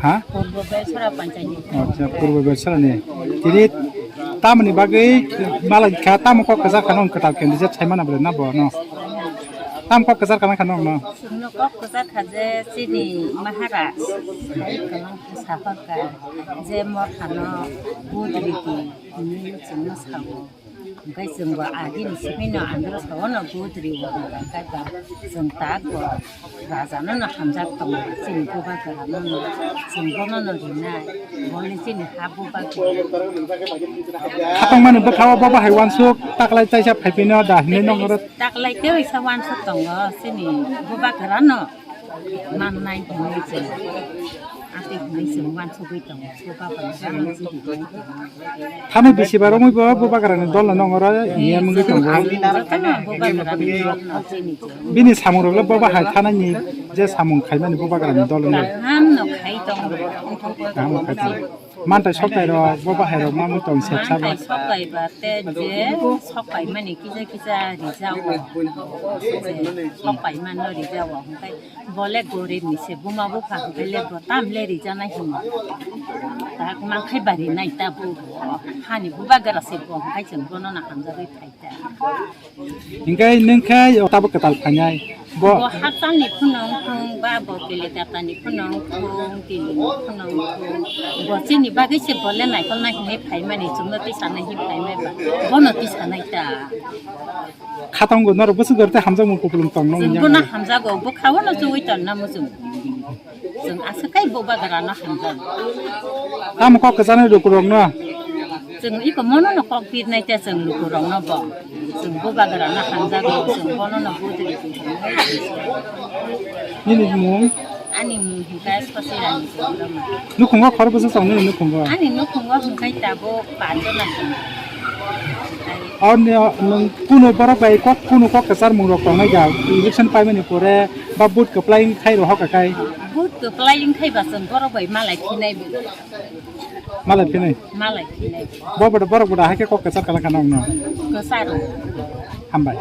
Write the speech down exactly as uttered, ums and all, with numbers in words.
Ha? Purbo Bersora panchayat. Acha, Purbo Bersora ni. Tini tamoni bagwi malai kha, tamo kok kwchar kha nong kwtal candidate sai mana bole na bo no? Tam kok kwchar kha nang kha nong no? Chwngno kok kwchar kha je chini Maharaj, hai kwlwng sahor kha je mothano budridi hinwi chwngno sao. Hwnkhe chwngbo agini simi no andro sao no budri o hwnkhe ba chwng tak bo raja no no hamjak tongo chini bubagra no no chwng bono no rinai boni chini ha bubagra. Khatongmani bwkhao bo bahai uansuk taklai chaisa phaipino da hinwi nongoro. Taklai tei waisa uansuk tongo chini bubagra no. Mannai hinwi chwng, ati hinwi chwng uansugwi tongo, bubagrano chini tongo. Thani bisi bar wngwi bo bubagrani dol no nongoro hiya mungwi tongo. Jotono bubagrani dol no chini tongo. Bini samung rok le bo bahai thanani je samung khaimani bubagrani dol no. Kaham no khai tongo. Kaham no khai tongo. Mantai soktai rok bo bahai rok mamwi tong sepsa ba. Mantai soktai ba te je soktai mani kisa kisa rijao. Je soktai mano rijao hwnkhe. Bo le gorib ni se, buma bupha hwnkhe le bo tam le rijanai hino. Tak mankhai bari nai ta bo. Hani bubagra se bo hwnkhe chwng bono no hamjagwi phai ta. Hwnkhe nwng khe o tabuk kwtal phainai. Bo Bo hakchal ni phano wngthung ba bo Keledata ni phano wngthung, tini ni phano wngthung. Bo chini bagwi se bo le naikol nai hinwi phaimani, chwngno tisa nai hinwi phaimai ba. Bono tisa nai ta. Khatongo norok bwswk dor tei hamjakmung kupulung tong nong Chwng yang bono nai. Hamjago, bwkhao no chugui tong namo chwng. Chwng aswk kai bubagra no hamjago. Tamo kok kwchani lukurok no. Chwng iko mono no kok birnai te chwng lukurok no bo. Chwng bubagra no hamjago, chwng bono no budri. Nini mung? Ani mung hwnkhe Sosirani Debbarma. Nukhungo khorokbwsa chong nini nukhungo? Ani nukhungo hwnkhe tabuk panjona chong. Ani, o, nwng kunu borok bai kok, kunu kok kwchar mung rok tongnai ga, election paimani pore ba vote kwplai khai rohor ka kai? Vote kwplai wngkhai ba chwng borok bai malai phinai bo. Malai phinai? Malai phinai. Bo bodo borok bodo hai khe kok kwchar kala khana wngno? Kwcharo. Hambai.